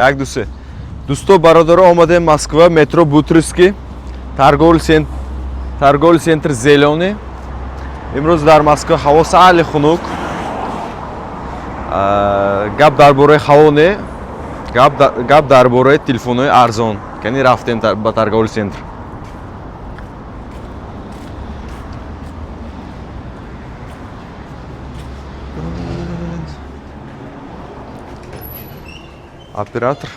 Як, ду, се. Дӯсто, бародаро, омадем Москва, метро Бутырский, торговый центр «Зелёный». Имрӯз дар Москва ҳаво саали хунук. Гап дар бораи ҳаво не, гап дар бораи телефонҳои арзон. Кани, рафтем ба торговый центр. Оператор.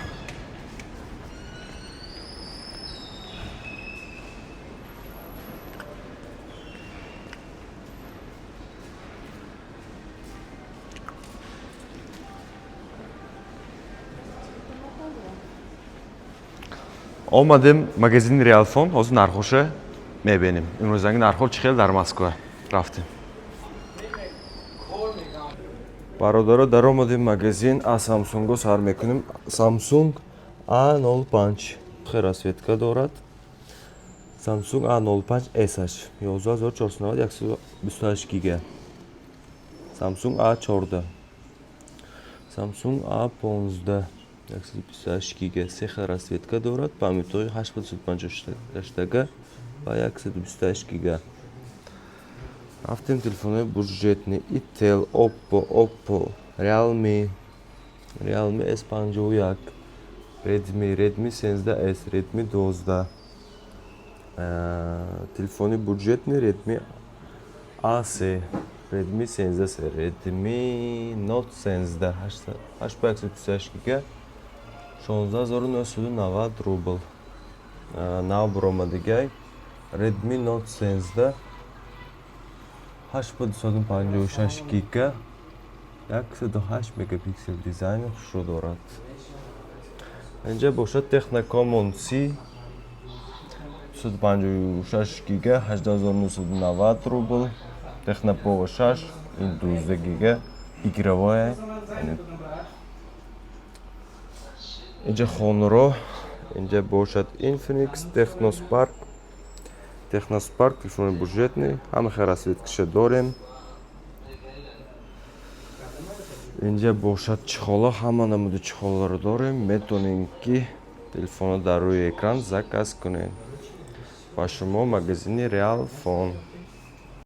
Омадем магазини Реалфон, ҳозир нархоша мебинем. Имрӯзанги нархҳо чӣ хел дар Москва. Рафтем. Бародаро, даромадем магазин, аз Самсунго сар мекунем. Samsung A05 хел расцветка дорад. Samsung A05 S 11490, 128 гига. Samsung A14, Samsung A15, 128 гига, се хел расцветка дорад, памятҳои 856 ва 128 гига. Рафтем телефонҳои бюджетный: Itel, Oppo, Oppo, Realme, Realme S51, Redmi, Redmi 13S, Redmi 12. Телефони бюджетный Redmi A3, Redmi 13C, Redmi Note 13, 8 ба 128 гига, 16 990 рубл. Нав баромадагай Redmi Note 13, 8 ба 256 гига, 108 мегапиксел, дизайни хушрӯ дорад. Инҷа бошад Tecno Camon 30, 256 гига, 18 990 рубл. Tecno Pova 6, ин 12 гига, игровая. Инҷа Honor, инҷа бошад Infinix, Tecno Spark. Tecno Spark телефони бюджетный, ҳама хел расцветкаша дорем. Инҷа бошад чехоло, ҳама намуди чехолоро дорем. Метавонем, ки телефонро дар рӯи экран заказ кунем. Ба шумо магазини Реалфон.